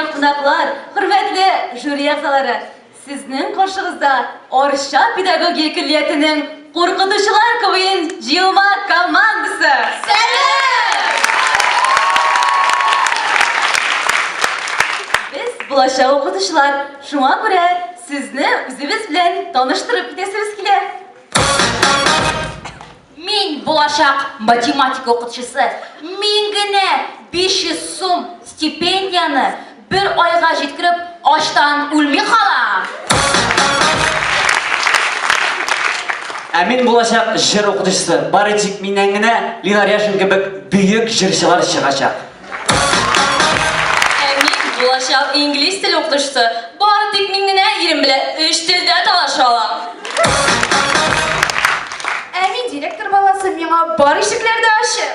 килгән кунаклар, хөрмәтле жюри әгъзалары, сезнең каршыгызда Арча педагогия көллиятенең Куркытучылар КВН җыелма командасы! Сәлам! Без булачак укытучылар, шуңа күрә сезне үзебез белән таныштырып китәсебез килә. Мин булачак математика укытучысы. Мин генә 500 сум стипендияне бер айга җиткереп ачтан үлми калам. Ә мин булачак җыр укытучысы. Бары тик миннән генә Линар Яшин кебек бөек җырчылар чыгачак. Ә мин булачак инглиз теле укытучысы. Бары тик мин генә ирем белән өч телдә талаша алам. Ә мин директор баласы, миңа бар ишекләр дә ачык.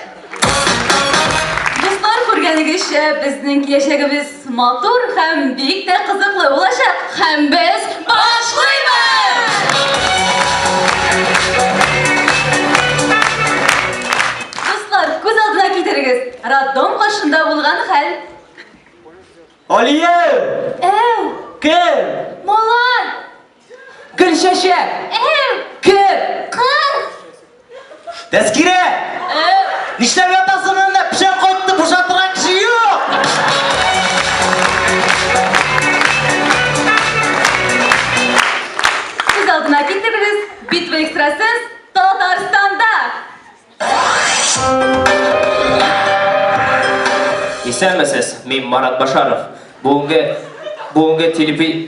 Дуслар, күргәнегезчә, безнең киләчәгебез матур һәм бик тә кызыклы булачак. Һәм без башлыйбыз! Дуслар, күз алдына китерегез, роддом каршында булган хәл. Алия! Әү! Кем? Малай! Гөлчәчәк! Әү! Кем? Кыз! Тәзкирә! Әү! Нишләп ятасың анда? Печән кайтты, бушатырга кеше юк! Күз алдына китерегез, битва экстрасенс Татарстанда! Исәнмесез, мин Марат Башаров. Бүгенге бүгенге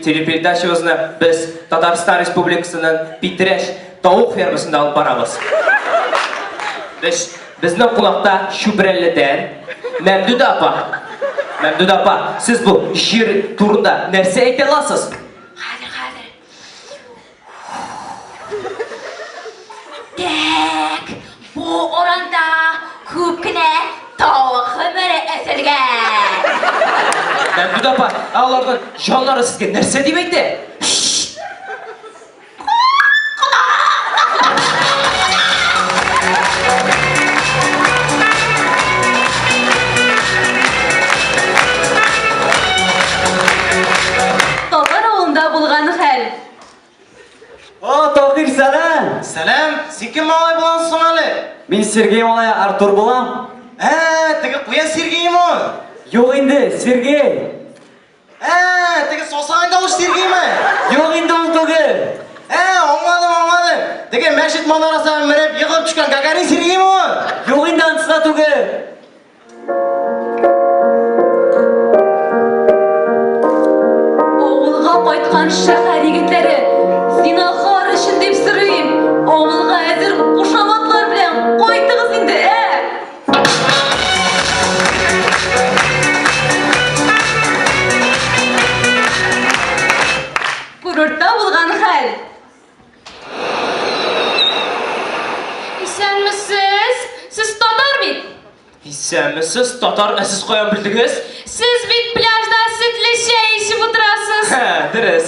телепередачабызны без Татарстан Республикасының Питрәч тавык фермасында алып барабыз. Без безнең кунакта Чүпрәледән Мәмдүдә апа. Мәмдүдә апа, сез бу җир турында нәрсә әйтә аласыз? Хәзер, хәзер. Так, бу урында күп кенә тавык гомере өзелгән. Мәмдүдә апа, ә аларның җаннары сезгә нәрсә дип әйтә? Татар авылында булган хәл. О, Таһир, сәлам! Сәлам, син кем малай буласың соң әле? Мин Сергей малае Артур булам. Ә, теге куян Сергейме ул? Юк инде, Сергей. Ә, теге сасыган тавыш Сергейме? Юк инде ул түгел. Ә, аңладым, аңладым. Теге мәчет манарасына менеп егылып төшкән Гагарин Сергейме ул? Юк инде анысы да түгел. Авылга кайткан шәһәр егетләре, зинахар өчен дип сорыйм, авылга әзер кушаматлар белән кайтыгыз инде, ә? Курортта булган хәл. Исәнмесез! Сез татар бит? Исәнмесез, татар, ә сез каян белдегез? Сез бит пляжда сөтле чәй эчеп утырасыз. Һә, дөрес.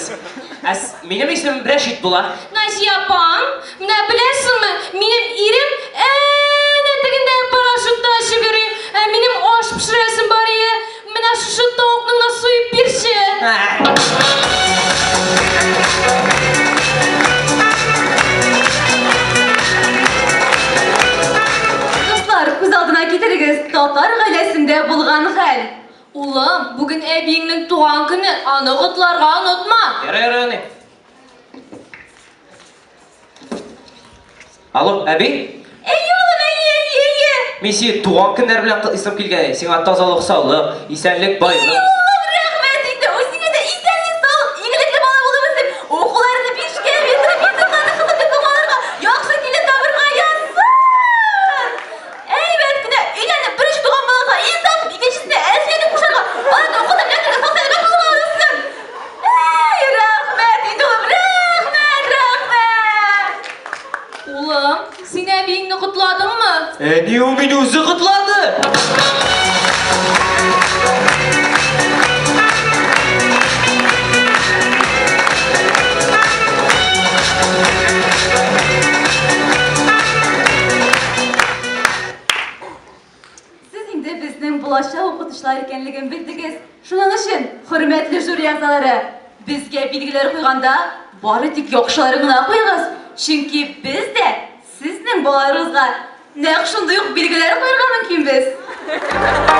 Ә минем исемем Рәшит була. Наҗия апам, менә беләсеңме, минем ирем әнә тегендә парашютта очып йөри. Ә минем аш пешерәсем бар ие. Менә шушы тавыкны гына суеп бирче. Дуслар, күз алдына китерегез, татар гаиләсендә булган хәл. Улым, бүген әбиеңнең туган көне, аны котларга онытма. Ярый, ярый, әни. Алло, әби? Әйе, улым, әйе, әйе, әйе. Мин сине туган көннәр белән котлыйсым килгән. Сиңа тазалык, саулык, исәнлек, байлык. Әйе, улым, рәхмәт инде. Үзеңә дә исәнлек, саулык, игелекле бала булып үсеп, укуларны бишкә бетереп, ятимнәрне кызып диплом алырга, яхшы килен табырга язсын. Әйбәт кенә өйләнеп, беренче туган балага Инсаф, икенчесенә Әлфия дип кушарга, аларны укытып, лекторга сау-сәламәт булырга язсын. Әй, рәхмәт инде, улым, рәхмәт, рәхмәт. Улым, син әбиеңне котладыңмы? Әни, ул мине үзе котлады. Сез инде безнең булачак булачак укытучылар икәнлеген белдегез. Шуның өчен, хөрмәтле жюри әгъзалары, безгә билгеләр куйганда, бары тик яхшыларын гына куегыз, чөнки без дә сезнең балаларыгызга нәкъ шундый ук билгеләр куярга мөмкинбез.